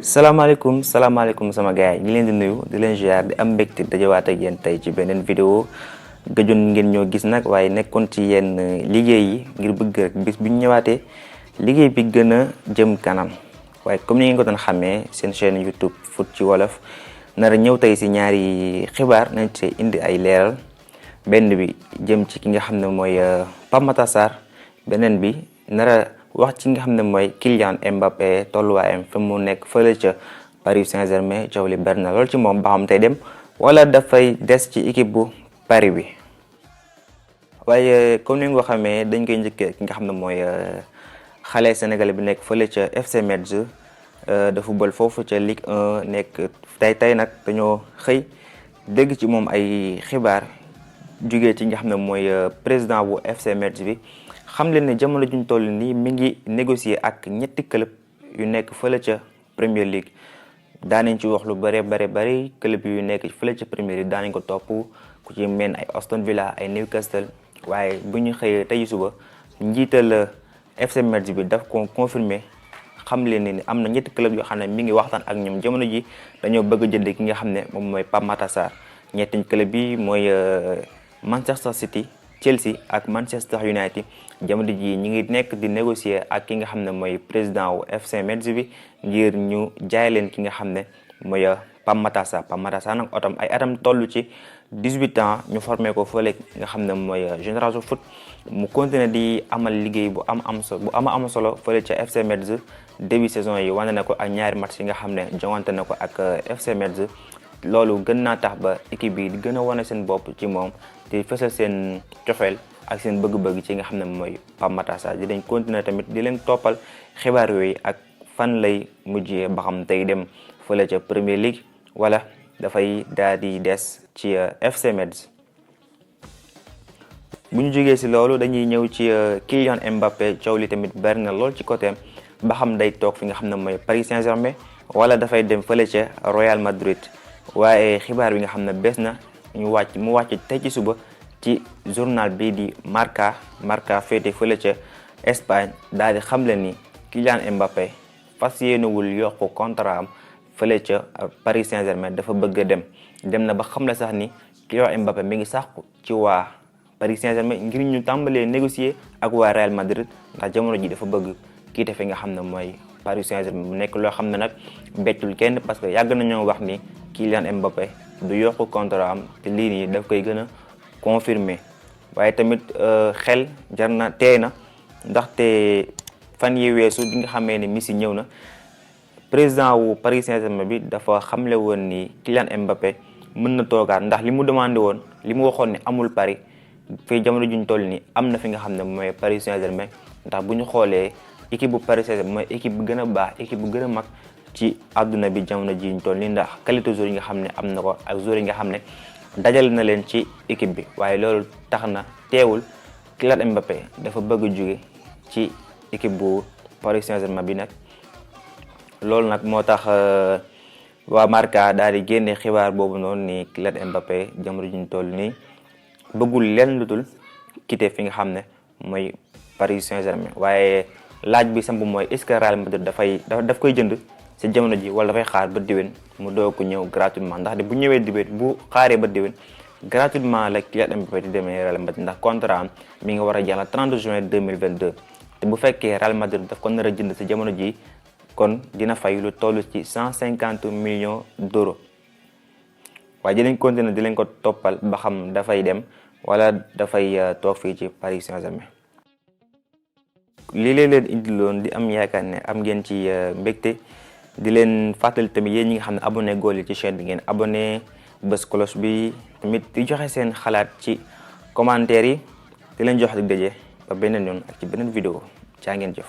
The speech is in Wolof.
salaamaaleykum sama gars yi ñu leen di nuyu di leen ziar di am mbégte dajawaat ak yéen tey ci beneen vidéo gëjoon ngeen ñoo gis nag waaye nekkoon ci yenn liggéey yi ngir bëgg rek bis bu ñu ñëwaatee liggéey bi gën a jëm kanam waaye comme ni ngeen ko doon xamee seen chaîne YouTube foot ci wolof nar a ñëw tey si ñaari xibaar nañ ci indi ay leeral benn bi jëm ci ki nga xam ne mooy Pape Matar Sarr beneen bi nar wax ci nga xam ne mooy Kylian Mbappé tolluwaayam fi mu nekk fële ca Paris Saint-Germain coow li bari na lool ci moom ba xam tey dem wala dafay des ci équipe bu Paris bi. waaye comme ni nga ko xamee dañ koy njëkkee ki nga xam ne mooy xale sénégalais bi nekk fële ca FC Metz da football foofu ca Ligue 1 nekk tey nag dañoo xëy dégg ci moom ay xibaar jugee ci nga xam ne mooy président bu FC Metz bi. xam leen ne jamono juñ toll nii mi ngi négocier ak ñetti club yu nekk fële ca Premier League daanañ ci wax lu bari club yu nekk fële ca Premier League daanañ ko topp ku ci mel ay Aston Villa ay Newcastle waaye bu ñu xëyee tey suba njiital FC Metz bi daf ko confirmer xam leen ni am na ñetti club yoo xam ne mi ngi waxtaan ak ñoom jamono ji dañoo bëgg a jënd ki nga xam ne moom mooy Pape Matar Sarr ñetti club yi mooy Manchester City Chelsea ak Manchester United jamono ji ñi ngi nekk di négocier ak ki nga xam ne mooy président wu FC Metz bi ngir ñu jaay leen ki nga xam ne mooy Pape Matar Sarr nag otom ay atam toll ci 18 ans ñu formé ko fële nga xam ne mooy Génération Foot mu continuer di amal liggéey bu am solo fële ca FC Metz début saison yi wane na ko ak ñaari match yi nga xam ne jongante na ko ak FC Metz loolu gën naa tax ba équipe bi di gën a wane seen bopp ci moom di fësal seen cofeel ak seen bëgg-bëgg ci nga xam ne mooy Pape Matar Sarr di leen continuer tamit di leen toppal xibaar yooyu ak fan lay mujjee ba xam tey dem fële ca Premier League wala dafay daal di des ci FC Metz. bu ñu jógee si loolu dañuy ñëw ci Kylian Mbappé coow li tamit bari na lool ci côté ba xam day toog fi nga xam ne mooy Paris Saint-Germain wala dafay dem fële ca Real Madrid waaye xibaar bi nga xam ne bees na mu wàcc tey ci suba ci journal bii di Marca féete fële ca Espagne daal di xam leen ni Kylian Mbappé fas yéenewul yokku contrat am fële ca Paris Saint-Germain dafa bëgg a dem na ba xam la sax ni Kylian Mbappé mi ngi sàkku ci waa Paris Saint-Germain ngir ñu tàmbalee négocier ak waa Real Madrid ndax jamono ji dafa bëgg kiite fi nga xam ne mooy Paris Saint-Germain mu nekk loo xam ne nag bettul kenn parce que yàgg nañoo wax ni Kylian Mbappé du yokku contrat am te lii nii daf koy gën a confirmé waaye tamit xel jar na teey na ndaxte fan yi weesu di nga xamee ne Messi ñëw na président wu Paris Saint-Germain bi dafa xamle woon ni Kylian Mbappé mën na toogaat ndax li mu demandé woon li mu waxoon ne amul Paris fii jamono juñ toll ni am na fi nga xam ne mooy Paris Saint-Germain ndax bu ñu xoolee équipe bu Paris Saint-Germain mooy équipe bu gën a baax équipe bu gën a mag ci àdduna bi jamono ji ñu toll ni ndax qualité joueur yi nga xam ne am na ko ak joueur yi nga xam ne dajal na leen ci équipe bi waaye loolu tax na teewul Kylian Mbappé dafa bëgg a jóge ci équipe bu Paris Saint-Germain bi nag loolu nag moo tax waa Marca daal di génne xibaar boobu noonu ni Kylian Mbappé jamono ji ñu toll nii bëggul leen lu dul quitter fi nga xam ne mooy Paris Saint-Germain waaye laaj bi samp mooy est-ce que Real Madrid daf koy jënd ci jamono ji wala dafay xaar ba déwén mu doog ko ñëw gratuitement ndax de bu ñëwee déwén bu xaaree ba déwén gratuitement la Kylian Mbappé di demee Real Madrid ndax contrat am mi ngi war a jeex le 30 juin 2022 te bu fekkee Real Madrid daf ko nar a jënd ci jamono ji kon dina fay lu toll ci 150 millions d'euros waaye dinañ continuer di leen ko toppal ba xam dafay dem wala dafay toog fii ci Paris Saint-Germain. lii leen indiloon di am yaakaar ne am ngeen ci mbégte di leen fàttali tamit yéen ñi nga xam ne abonné góol yi ci chaîne bi ngeen abonné bës cloche bi tamit di joxe seen xalaat ci commentaire yi di leen jox dig daje ba beneen yoon ak ci beneen vidéo caa ngeen jëf.